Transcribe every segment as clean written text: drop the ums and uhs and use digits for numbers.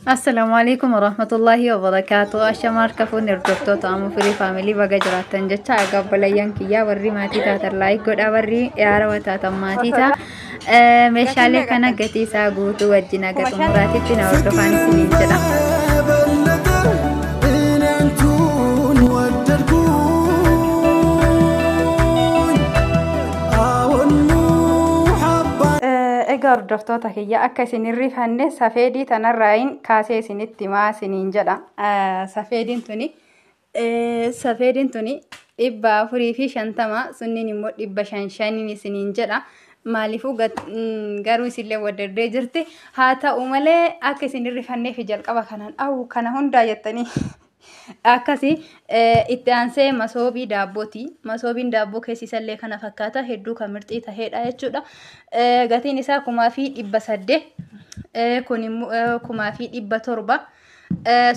Assalaamu alaikum warahmatullahi wabarakaatu. Ashama harka fuunni hordoftoota Amuu Firii Faamilii baga jiraattan jecha egaa obboleeyyan kiyyaa warri maatii taatan like godha, warri haarawaa taatan maatii ta'a. Meeshaalee kana gatii isaa guutuu wajjin haga xumuraatitti na hordofaan isiniin jedha. በለጠ እኔ አንቱን ወደድኩኝ አዎን ሙሐባ Egaa hordoftoota kiyya, akka isin hin rifanne safeedii tanarraayin kaasee isinitti himaa isiniin jedha. Safeediin tuni 450, sunniin immoo 505 isiniin jedha. Maaliifuu garuu isillee waddardee jirti. Haa ta'u malee akka isin hin rifanneef jalqaba kanaan awu kana hundaa jettanii akkasi. Itti aansee masoobii daabbooti. Masoobiin daabboo keessi isallee kana fakkaata, hedduu kan mirxii taheedha jechuudha. Gatiin isaa 1800, kun immoo 1700,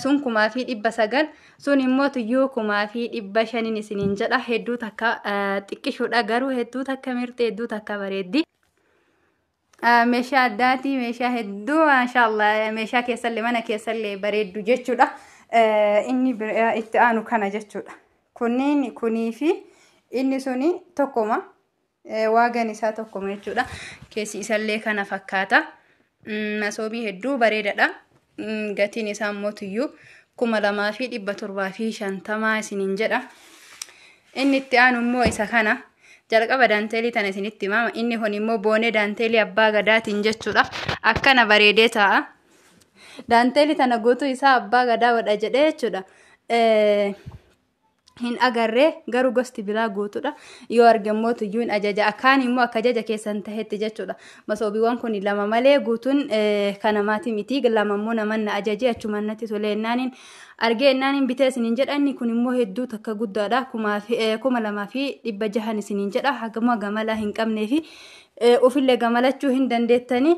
sun 1900, sun immoo tuyyuu 1500 isiniin jedha. Hedduu takka xiqqishuudha, garuu hedduu takka mirxii, hedduu takka bareeddi. Meeshaa addaati, meeshaa hedduu maashaallah, meeshaa keessallee mana keessallee bareeddu jechuudha. Inni itti aanu kana jechuudha. Kunniin kunii fi inni suni tokkuma. Waagan isaa tokkuma jechuudha. Keessi isallee kana fakkaata. Masoobii hedduu bareedaadha. Gatiin isaa immoo tuyyuu 2750 isiniin jedha. Inni itti aanu immoo isa kana. Jalqaba daanteelii tana isinitti himama. Inni kun immoo boonee daanteelii abbaa gadaatiin jechuudha. Akkana bareedee taa'a. Daanteelii tana guutuu isaa abbaa gadaa godha jedhee jechuudha. Hin agarree, garuu gosti biraa guutuudha. Yoo argammoo tuyyuu hin ajaja. Akkaan immoo akka ajaja keessan tahetti jechuudha. Masoobiiwwan kun lama malee guutuun kan namaati miti. Lama immoo naman na ajaje, achumaan natti tolee ennaaniin argee ennaaniin bitee isiniin jedha. Inni kun immoo hedduu takka guddaadha. 2600 isiniin jedha. Hagama gamala hin qabnee fi ofillee gamalachuu hin dandeettanii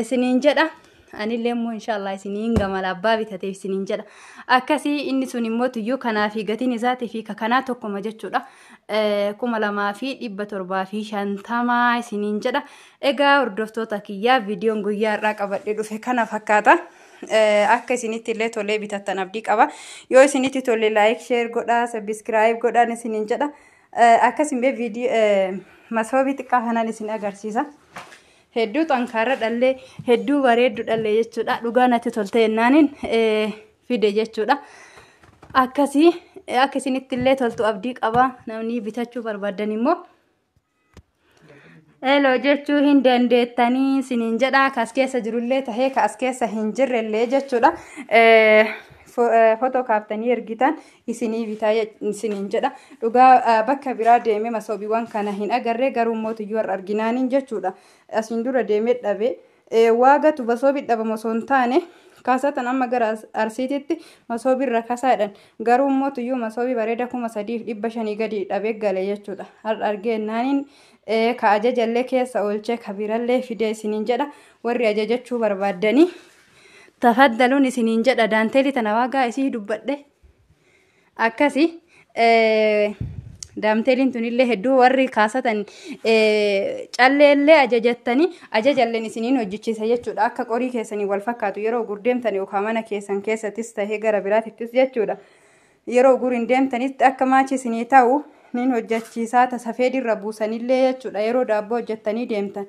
isiniin jedha. Anillee immoo inshaallah isiniin gamala, abbaa bitateef isiniin jedha. Akkasii inni sun immoo tuyyuu kanaa fi gatiin isaatii fi kanaa tokkuma jechuudha. 2750 isiniin jedha. Egaa hordoftoota kiyyaa, viidiyoon guyyaa irraa qabadhee dhufe kana fakkaata. Akka isinitti illee tolee bitattan abdii qaba. Yoo isinitti tole like, share godhaa, subscribe godhaan isiniin jedha. Akkasumas viidiyoo masoobii xiqqaa kanaan isin agarsiisa. Hedduu xankaara dhallee, hedduu bareeddu dhallee jechuudha. Dhugaa natti tolte jennaaniin fide jechuudha. Akkasii akka isinitti illee toltu abdii qaba. Namni bitachuu barbaadan immoo Hello jechuu hin dandeettanii isiniin jedha. Kas keessa jirullee tahee kas keessa hin jirrellee jechuudha. Footoo kaaftanii ergitan isinii bitaa isiniin jedha. Dhugaa bakka biraa deemee masoobiiwwan kana hin agarree, garuu mootiyyuu har'a arginaaniin jechuudha. Asiin dura deemee dhabe. Waagatu masoobii dhabama osoo hin taane, kaasatan amma gara Arsiititti masoobii irra kasaadhan, garuu mootiyyuu masoobii bareeda 3500 gadi dhabee gale jechuudha. Har'a argeennaaniin ka ajajallee keessa oolchee ka birallee fidee isiniin jedha. Warri ajajachuu barbaaddanii tafaddaluun isiniin jedha. Daanteelii tana waagaa isii dubbadhe. Akkasi daamteeliin tunillee hedduu warri kaasatan calleellee ajajattanii ajajalleen isiniin hojjechiisa jechuudha. Akka qorii keessanii wal fakkaatu yeroo gurdeemtan yookaan mana keessan keessattis tahee gara biraatittis jechuudha. Yeroo guriin deemtanitti akka maachi isinii ta'u nin hojjechiisaa, tasafeedirra buusanillee jechuudha. Yeroo daabboo hojjettanii deemtan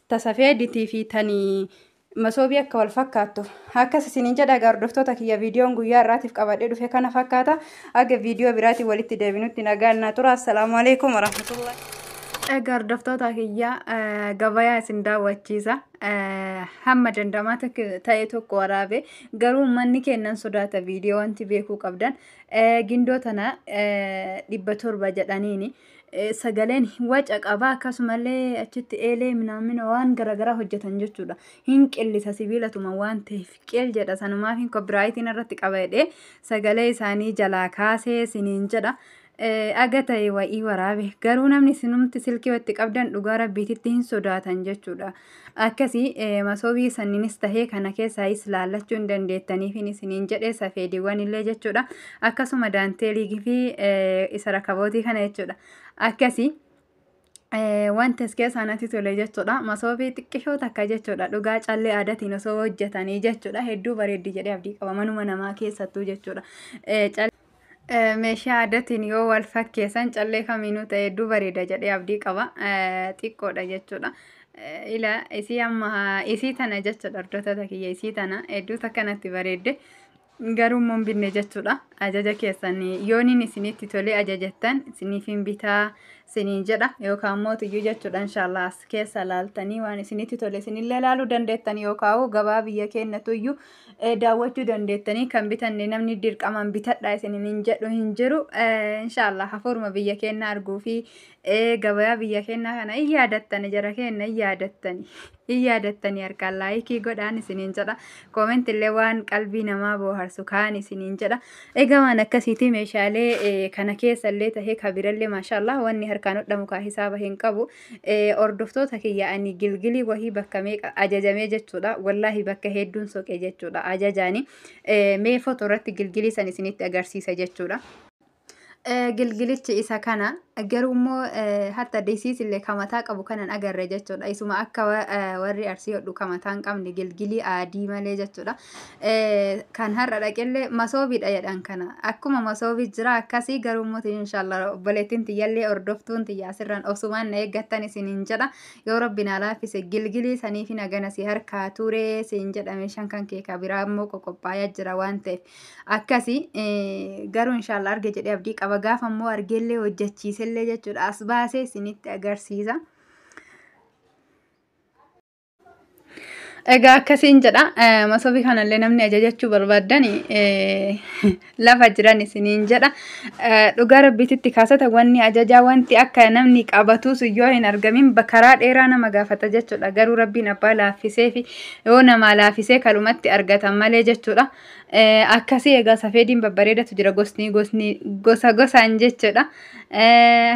tasafeeditii fi tanii masoobii akka wal fakkaattu akkas isiniin jedha. Egaa hordoftoota kiyya, viidiyoon guyyaa irraatiif qabadhee dhufe kana fakkaata. Aga viidiyoo biraatiin walitti deebinutti nagaan naa tura. Assalaamu alaikum warahmatullahi. Egaa hordoftoota kiyya, gabayaa isin daawwachiisa. Hamma dandamaa ta'e tokko waraabe, garuu manni kennan sodaata viidiyoo wanti beekuu qabdan. Gindoo tana 700 jedhaniini. Sagaleen waca qaba, akkasumallee achitti eelee minaamina waan garaagaraa hojjetan jechuudha. Hin qillisa, sibiilatuma waan ta'eef qil jedha, sanumaaf hin copyrightiin irratti qaba jedhee sagalee isaanii jalaa kaasee isiniin jedha. Aga ta'e wa'ii waraabe, garuu namni sinumti silkii watti qabdan dhugaa rabbiititti hin sodaatan jechuudha. Akkasii masoobii sanniinis tahee kana keessaayis laallachuu hin dandeettaniif isiniin jedhee, safeediiwwan illee jechuudha. Akkasuma daanteelii fi isa rakabootii kana jechuudha. Akkasii Wanti as keessaa natti tole jechuudha. Masoobii xiqqishoo takka jechuudha. Dhugaa callee aadaatiin osoo hojjetanii jechuudha. Hedduu bareeddi jedhee abdii qaba. Manuma namaa keessattuu jechuudha. Meeshaa aadaatiin yoo wal fakkeessan callee kamiinuu ta'e hedduu bareeda jedhee abdii qaba. Xiqqoodha jechuudha. Ila isii amma isii tana jechuudha, hordoftoota kiyya, isii tana hedduu takka natti bareedde. Garuu immoo hin binne jechuudha. Ajaja keessan yooniin isinitti tolee ajajattan isiniif hin bitaa isiniin jedha, yookaan immoo tuyyuu jechuudha. Inshaallah as keessa laaltanii waan isinitti tole isinillee laaluu dandeettan, yookaan gabaa biyya keenya tuyyuu daawwachuu dandeettanii. Kan bitanne namni dirqamaan bitadha isiniin hin jedhu hin jiru. Inshaallah hafuuruma biyya keenya arguu fi gabayaa biyya keenyaa kana hin yaadattani, jara keenya, hin yaadattani, hin yaadattani. Harkaan like godhaan isiniin jedha. Comment illee waan qalbii namaa bohaarsu kaan isiniin jedha. Egaa waan akkasiiti, meeshaalee kana keessa illee tahee kabirallee, maashaallah, wanni harkaan hodhamu kaa hisaaba hin qabu. Hordoftoota kiyya, ani gilgilii wahii bakka meeqa ajajamee jechuudha. Wallaahi bakka hedduun soqee jechuudha ajajaani. Mee foto irratti gilgilii san isinitti agarsiisa jechuudha. Gilgilichi isa kana, garuu immoo hatta desiis illee kamataa qabu kanan agarre jechuudha. Isuma akka warri Arsii hodhu kamataa hin qabne, gilgilii adii malee jechuudha. Kan har'a dhaqellee masoobiidha jedhan kana. Akkuma masoobii jira akkasii, garuu immoo inshaallah obboleettiin tiyyallee hordoftuun tiyya asirraan osumaan na eeggattan isiniin jedha. Yoo Rabbi na laaffise gilgilii saniif nagana si harkaa turee siin jedha. Meeshaan kan keekaa biraa immoo qoqophaa'aa jira waan ta'eef. Akkasii garuu inshaallah arge jedhee abdii qaba. Gaafa immoo argeellee hojjechiisellee jechuudha. As baasee isinitti agarsiisa. Egaa akkasiin jedha. Masoobii kanallee namni ajajachuu barbaaddan lafa jiran isiniin jedha. Dhugaa Rabbiititti kaasata wanni ajajaa wanti akka namni qabatus yoo hin argamin karaa dheeraa nama gaafata jechuudha. Garuu Rabbiin abbaa laaffisee fi yoo namaa laaffisee kalumatti argatan malee jechuudha. Akkasii egaa safeediin babbareedatu jira, gosni gosni gosa gosaan jechuudha.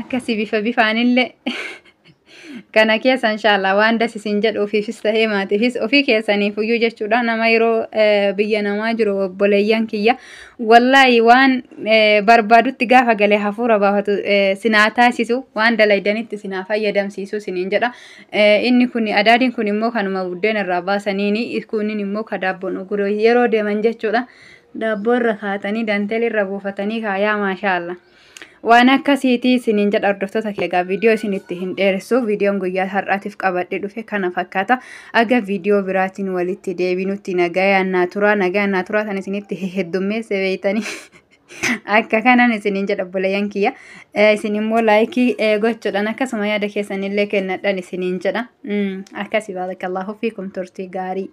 Akkasii bifa bifaanillee. Kana keessa inshaallah waan das isin jedhu ofiifis ta'ee maatiifis ofii keessaniif iyyuu jechuudha. Nama yeroo biyya namaa jiru, obboleeyyan kiyya, wallaahi waan barbaadutti gaafa galee hafuura baafatu sinaa taasisu, waan dalaydanitti sinaa fayyadamsiisu isiniin jedha. Inni kun adaadiin kun immoo kanuma buddeena irraa baasaniini, kunin immoo ka daabboon uguruu yeroo deeman jechuudha. Daabboo irra kaatanii danteelii irra buufatanii kaayaa, maashaallah. Waan akkasiiti isiniin jedha, hordoftoota kiyya. Egaa viidiyoo isinitti hin dheeressu. Viidiyoon guyyaa har'aatiif qabadhe dhufe kana fakkaata. Aga viidiyoo biraatiin walitti deebinutti nagayaan naa turaa, nagayaan naa turaa. Tan isinitti heddummeesse beeytanii. Akka kanan isiniin jedha, obboleeyyan kiyya. Isin immoo like gochuudhaan akkasuma yaada keessanillee kennadhan isiniin jedha. Akkasii, baarakallahu fiikum, turtii gaarii.